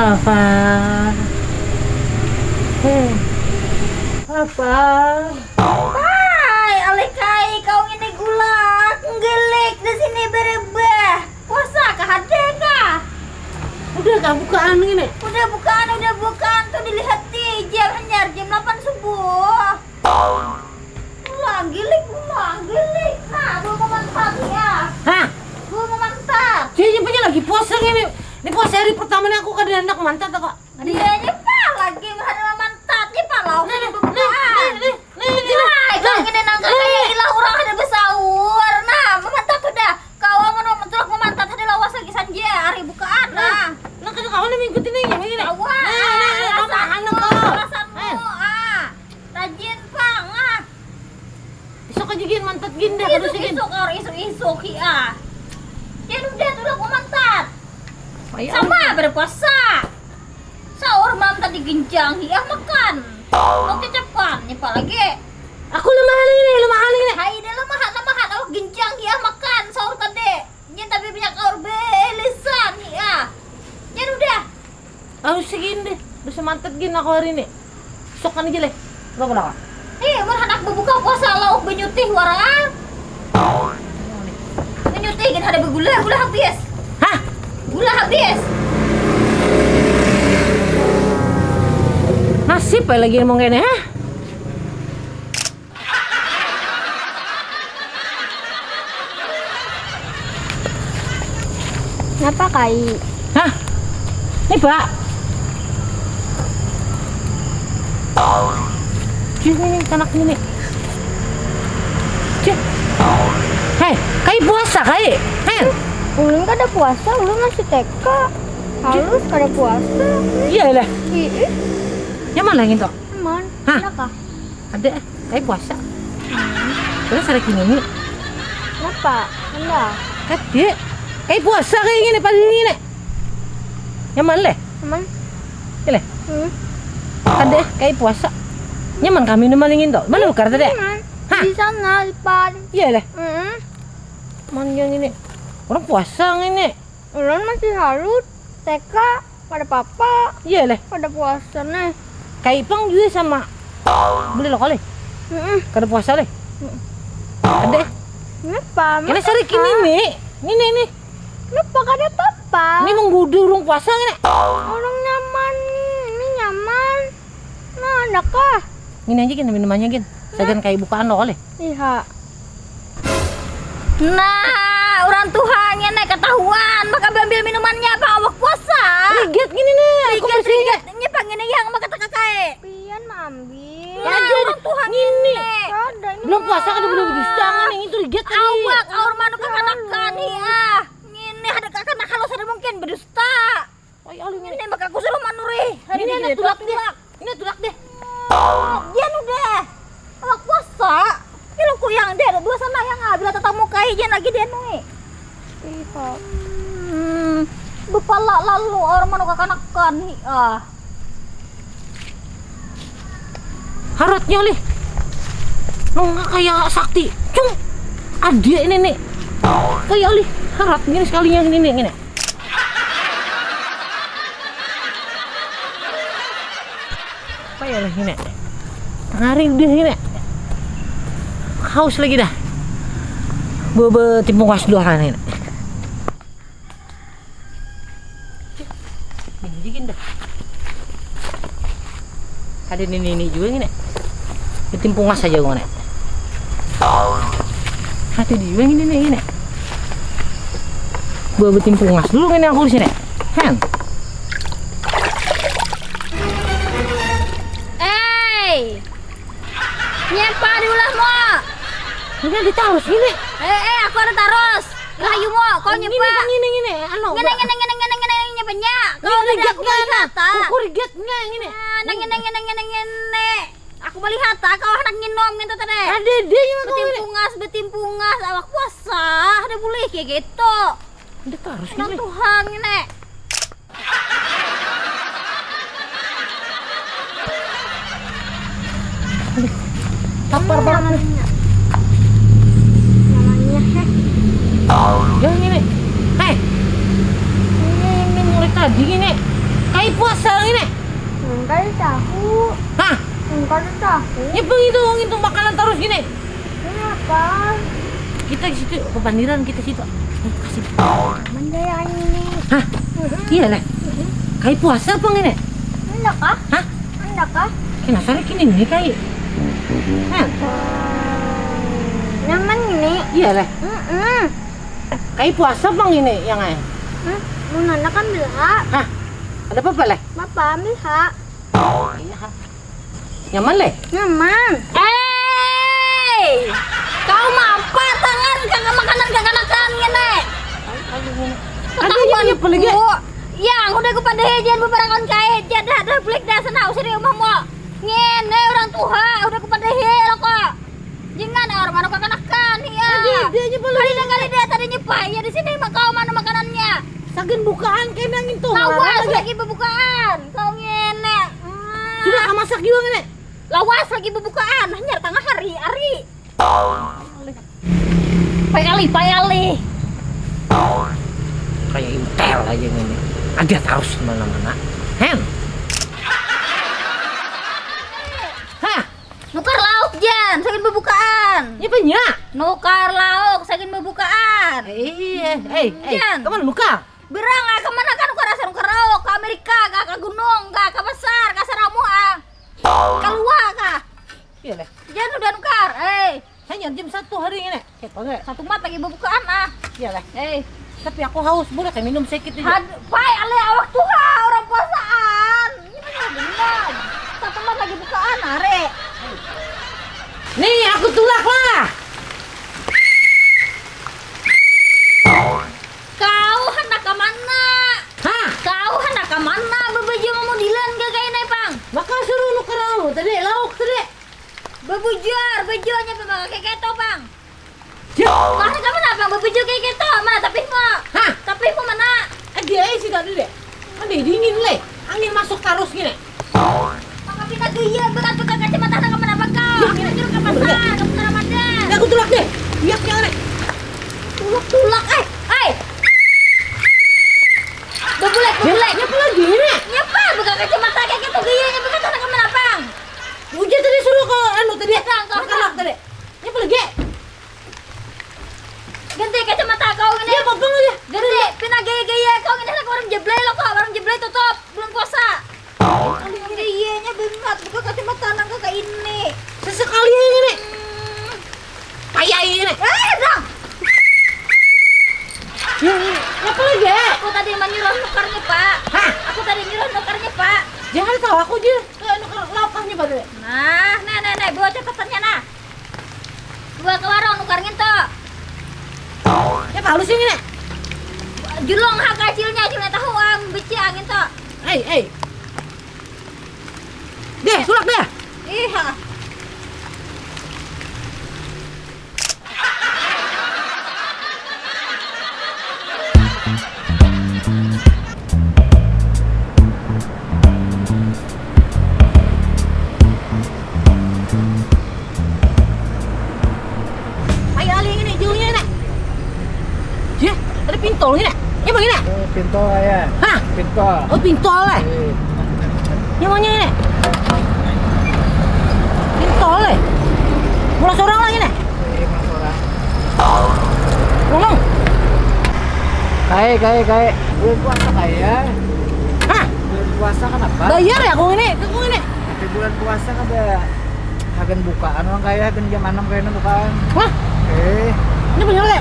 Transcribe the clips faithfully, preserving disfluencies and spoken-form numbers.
Apa? Hmm. Apa? Hai, alih kai, kau ini gulak, nggilik di sini berebah. Puasa kah, ada kah? Udah kah bukaan ini? Udah bukaan, udah bukaan. Tuh dilihat di jam, hanyar jam delapan subuh. Ulang gilik, ulang gilik. Nah, dua memantat ya. Hah? Dua memantat. Jadi nyampe lagi puasa ini. Ini puasa hari pertama ini aku kada hendak mantat apa? Dia nyepah lagi, ada memantat. Nyepah lah. Nah, nah, nah, nah, nah, nah, nah, nah. Nah, itu angin nang kayak ilah orang ada besaur. Nah, memantat sudah. Kau amun tulak memantat ada lawas lagi sanja hari bukaan. Nah, nah, nah, kada kawan minggu ini yang ini. Kawan. Nah, nah, nah, alasanmu, alasanmu. Ah. Rajin pang ah. Isuk aja gin mantat gin dah kada usah gin. Isuk isuk isuk isuk hi ah. Jan udah tulak memantat. Sama berpuasa. Sahur malam tadi ginjang hi ah makan. Mau kecapan nih apa lagi? Aku lemahan ini, lemahan ini. Hai dah lemahan, lemahan. Awak ginjang hi ah makan sahur tadi. Jan tapi banyak aur belisan hi ah. Jan udah. Aku segini deh, bisa mantet gin aku hari ini. Sokan aja leh. Berapa lama? Eh, mun handak berbuka puasa lauk benyutih warang. Benyutih gin ada bergula, gula habis. Hah? Gula habis. Nasib ya lagi ngomong kene, hah? Napa kai? Hah? Ini, Pak. Cih, ini, ini, kanak ini. Cih. Hei, kai puasa, kai? Hen. Ulun kada puasa, ulun masih T K. Halus kada puasa. Iya lah. Ih. Nyaman lagi tuh. Aman. Hah? Enak ah. Ada eh, kayak puasa. Terus ada kini nih. Kenapa? Enggak. Ada. Kayak puasa kayak gini paling ini. Nyaman leh. Aman. Ini. Hmm. Ada eh, kayak puasa. Nyaman kami ini malingin tuh. Mana nukar tadi? Aman. Hah? Di sana depan. Iya leh. Hmm. Man yang ini. Orang puasa ini. Ulun masih halut, T K, kada papa. Iya leh. Kada puasa nih. Kayak ipang juga sama. Boleh lo kali. Mm-mm. Kada puasa leh. Mm. Ada. Kenapa? Kena sari kini nih. Ini nih nih. Kenapa kada papa? Ini menggoda urung puasa ini. Orang nyaman nih, ini nyaman. Nah, ada kah? Ini aja gini minumannya gin. Sagan kayak bukaan lo kali. Iya. Nah, orang tuha ngene ketahuan maka ambil minumannya apa awak puasa. Rigat gini nih. Rigat rigat ini pangene yang maka teka kae. Pian maambil. Nah, orang tuha ngene. Belum puasa kada boleh berdusta ngene itu rigat tadi. Awak aur manuk kakanakan nih ah. Ngene ada kakanak halus ada mungkin berdusta. Oi, alu ini. Ini bakal kusuruh manurih. Hari ini tulak deh. Ini tulak deh. Dia nu deh. Awak puasa. Ini lu kuyang deh, ada dua sana yang ah, bila tatamu kai jen lagi dia nui. Iya. Hmm, bepala lalu orang mana kakanakan hi ah. Haratnya lih. Nunga kayak sakti. Cung. Adia ini nih. Kayak lih. Haratnya sekalinya ini nih ini. Apa ya leh ini? Ngari deh ini. Haus lagi dah. Bebe timpung kas dua kan ini. Ini dikit dah. Ada ini ini juga ini. Timpung kas aja gua nih. Ada di juga ini nih ini. Gua betimpung kas dulu ini aku di sini. Hen. Eh, nyapa diulah mo. Ini ditarus ini. Eh, eh, aku ada tarus. Rahayu mo, kau nyapa. Ini ini ini anu. Ngene ngene ngene ngene ngene nyapanya. Kau ada aku melihat ah. Ukur gatnya ini. Nang ngene ngene ngene ngene. Aku melihat ah, kau anak nginom ngintu tadi. Ada dia yang kau ini. Betimpungas, betimpungas, awak puasa. Ada boleh kayak gitu. Ada tarus ini. Tuhan ini. Lapar banget nih. Namanya heh. Yang ini. Hei. Ini ini mulai tadi ini. Kai Puasa ini. Mangkal tahu. Hah? Mangkal tahu. Nyepeng itu, itu makanan terus gini. Kenapa? Kita di situ, kebandiran kita situ. Eh, kasih. Mandaya ini. Hah? Iya lah. Kai puasa apa ini? Anda kah? Hah? Anda kah? Kena sore kini ini kai. Hah? Nyaman ini. Iya lah. Mm-mm. Kai puasa apa ini yang ai? Hmm, mau nana kan bela. Hah? Ada apa-apa lah? Bapak ambil ha. Iya. Nyaman leh? Nyaman. Hei, kau mapa tangan kagak makanan kaganakan ngene. Ada yang apa lagi? Yang udah ku padahi jangan bebarakan kai, jangan dah dah bulik dah sana usir di rumah mo. Ngene orang tuha udah ku padahi lo kok. Jangan orang mana kaganakan ya. Ada dia aja apa lagi? Kali dah kali dah tadi nyepa ya di sini mah kau mana makanannya. Sagan bukaan kayak nangin tuh. Lawas Ngarang lagi. Lagi bebukaan kau ngene. Hmm. Sudah kamasak juga ngene. Lawas lagi bebukaan hanyar tangah hari ari. Pai alih, pai alih. Kayak intel aja ini. Ada terus di mana-mana. Hen. Hah? Nukar lauk jan, sagan bebukaan. Ini banyak. Nukar lauk, sagan bebukaan. Iya, eh, eh, Jan. Kamu nukar? Berang ah, kemana kan nukar rasa nukar lauk? Ke Amerika kah, ke gunung kah, ke pasar, ke saramuh ah. Keluar kah? Iya leh. Jan udah nukar, eh. Hanya jam satu hari ini. Kayak apa? Satu mat lagi bebukaan ah. Iya leh. Eh, Tapi aku haus, boleh kayak minum sedikit aja. Had, pai ale awak tuha orang puasaan. Ini mah belum. Satu mat lagi bukaan are. Nih, aku tulak lah. Kau hendak ke mana? Hah? Kau hendak ke mana? Bebaju mamudilan gak kayak naik pang. Maka suruh nukar lauk tadi, lauk tadi. Bebujur, bujurnya pemakai keto pang. Ya. Wah, kamu kenapa bebujur kayak keto? Mana tapihmu? Hah? Tapihmu mana? Eh, dia aja sih tadi deh. Kan dia dingin leh. Angin masuk terus gini. Maka pindah gaya berat buka kacamata nang kemana apa kau? Kita nyuruh ke pasar, ke pasar Ramadan. Ya aku tulak deh. Lihat yang aneh. Tulak-tulak, eh, eh. Bebulek, bebulek. Apa lagi ini? Nyapa buka kacamata kayak gitu gayanya buka sana kemana pang? Ujar tadi suruh ke anu tadi. Kang, kang, Makan tadi. Ini apa lagi? Ganti kacamata kau ini. Dia apa aja? Ganti, pindah gaya-gaya kau ini anak orang jeblay lo kok, orang jeblay tutup, belum puasa. Gayanya bemat, buka kacamata nang kakak ini. Sesekali aja nih. Hmm, Payah ini. eh, dong. Ya, ini. Ini apa lagi? Aku tadi menyuruh nukarnya, Pak. Hah? Aku tadi nyuruh nukarnya, Pak. Jangan tahu aku aja. Ke anu ke laukahnya pada. Nah, nah, nah, nah, bawa catatannya nah. Bawa ke warung nukar nginto. Ya halus ini nih. Julung ha kacilnya, julung tahu am beci angin to. Hei, hei. Deh, sulak deh. Iha. Ayo alih ini, jauhnya ini. Jeh, ada pintol ini. Ini bagaimana? Oh, pintol ya. Hah? Pintol. Oh, pintol eh. Eh, Ini maunya ini. Pintol eh. Mulai seorang lagi nih. eh, mas orang. Ngomong. Kai, kai, kai. Bulan puasa kai ya. Hah? Bulan puasa kan apa? Bayar ya aku ini, aku ini. Di bulan puasa kan ada hagan bukaan orang kaya hagan jam enam kayaknya bukaan. Hah? Eh, Ini punya apa?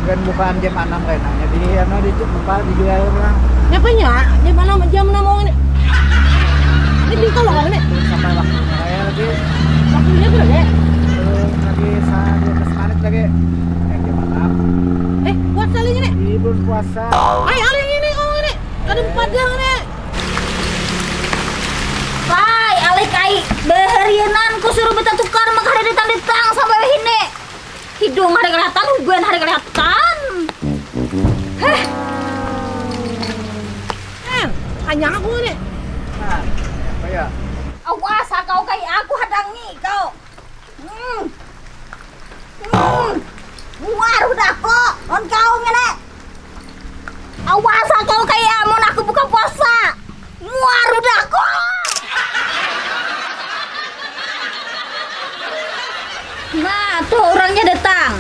hagan bukaan jam enam kayaknya. Jadi anu di apa dijual orang. Ini apanya? Di mana jam enam mau ini? Ini pintol loh ini. Sampai waktu kaya lagi. Waktunya berapa ya? Belum lagi sa dua belas menit lagi. Eh, jam enam. Eh, buat kali ini. Di bulan puasa. Ayo, alih ini kau ini. Kada padang ini. Kai, alih kai. Beharianan ku suruh betatukar maka hari datang datang sampai wahini. Hidung hari kelihatan, huban hari kelihatan. Heh, Eh, kanyang aku ini. Nah, apa ya? Awas ah kau kai aku hadangi kau. Hmm. Hmm. Muar udah kok, on kau ngene. Awas ah kau kai amun aku buka puasa. Warudaku. Nah, tuh orangnya datang.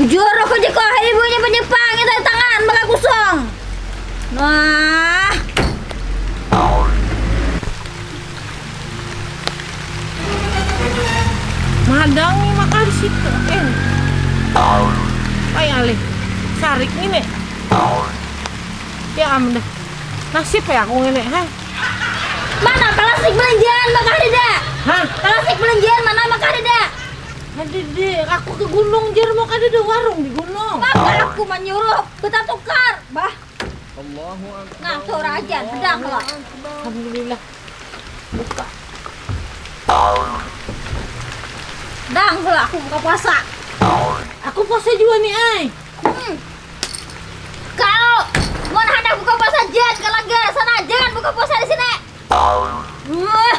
Bujur aku jiko, ibunya penyepang, itu tangan maka kosong. Nah. Mahadangi maka di situ. Eh. Ay alih. Sarik ini. Ya am dah. Nasib ya aku ngini, ha? Mana palastik belanjaan maka ada dah? Hah? Palastik belanjaan mana maka ada dah? Ada deh, aku ke gunung jer mau kada ada warung di gunung. Maka aku menyuruh kita tukar, bah. Allahu Akbar. Nah, tuh rajan, pedang lah. Alhamdulillah. Buka. Dang lah, aku buka puasa. Aku puasa juga nih, ay. Hmm. Kau mau hendak buka puasa jan ke langgar sana, jangan buka puasa di sini. Wah.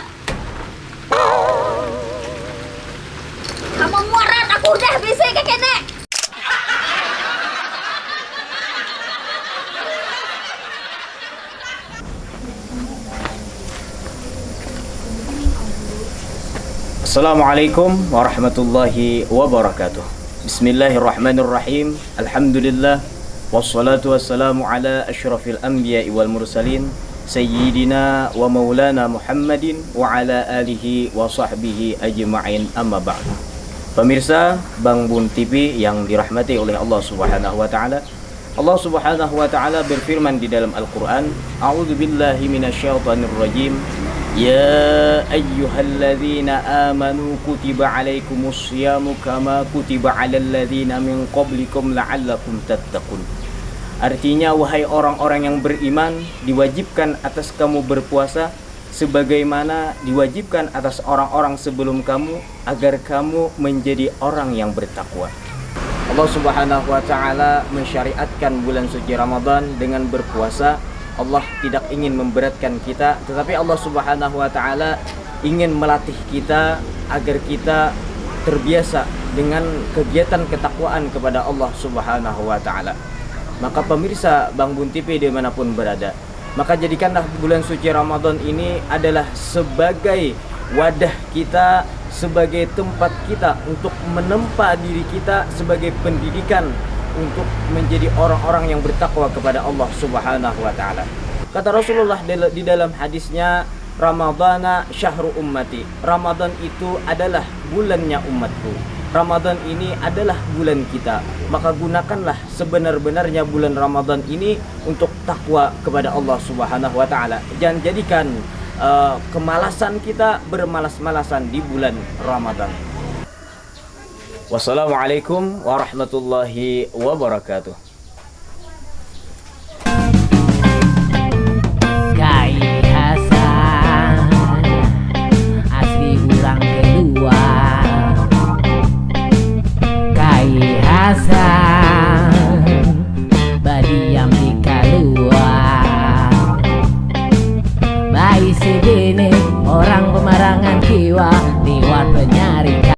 Kamu muaran, aku udah bisi ke kene. Assalamualaikum warahmatullahi wabarakatuh. Bismillahirrahmanirrahim. Alhamdulillah. Wassalatu wassalamu ala asyrafil anbiya wal mursalin, sayyidina wa maulana Muhammadin wa ala alihi wa sahbihi ajma'in, amma ba'du. Pemirsa Bang Bun T V yang dirahmati oleh Allah Subhanahu wa taala, Allah Subhanahu wa taala berfirman di dalam Al-Qur'an, "A'udzu billahi minasyaitonir rajim. Ya ayyuhalladzina amanu kutiba alaikumus siyamu kama kutiba alal ladzina min qablikum la'allakum tattaqun." Artinya, wahai orang-orang yang beriman, diwajibkan atas kamu berpuasa sebagaimana diwajibkan atas orang-orang sebelum kamu, agar kamu menjadi orang yang bertakwa. Allah Subhanahu wa taala mensyariatkan bulan suci Ramadan dengan berpuasa. Allah tidak ingin memberatkan kita, tetapi Allah Subhanahu wa taala ingin melatih kita agar kita terbiasa dengan kegiatan ketakwaan kepada Allah Subhanahu wa taala. Maka pemirsa Bang Bun T V dimanapun berada, maka jadikanlah bulan suci Ramadan ini adalah sebagai wadah kita, sebagai tempat kita untuk menempa diri kita sebagai pendidikan untuk menjadi orang-orang yang bertakwa kepada Allah Subhanahu wa taala. Kata Rasulullah dal-, di dalam hadisnya, "Ramadana syahru ummati." Ramadan itu adalah bulannya umatku. Ramadan ini adalah bulan kita. Maka gunakanlah sebenar-benarnya bulan Ramadan ini untuk takwa kepada Allah Subhanahu wa taala. Jangan jadikan, eh, kemalasan kita bermalas-malasan di bulan Ramadan. Wassalamualaikum warahmatullahi wabarakatuh. Kai Hasan, asli urang Kelua. Kai Hasan, badiam di Kalua. Baisi bini orang pemarangan kiwa, liwat penyari